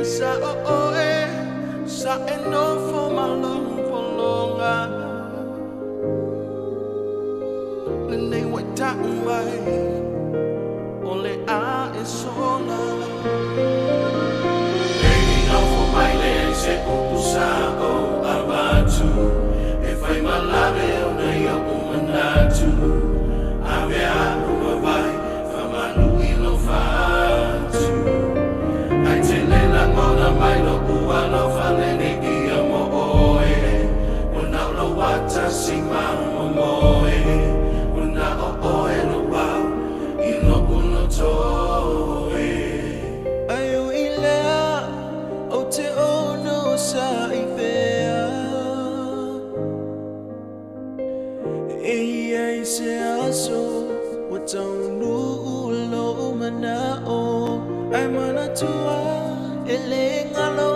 Sa o oe sa e nofo ma lou pologa. Lenei ua tau mai o le a e sola. Ei nofo mai le se upu sa o avatu. E fai malave o nei o manatu. Ave a ua vai whamanu i lo fatu. Ai te le langona mai lo ua lo falene ia mo oe. O nau lo wata si mau moe. O na o oe lo wau i lo uno toe. Ai o i lea o te ono sa i pea. E ia i se aso ua taunu lo manao. Ai manatua e le ngalo.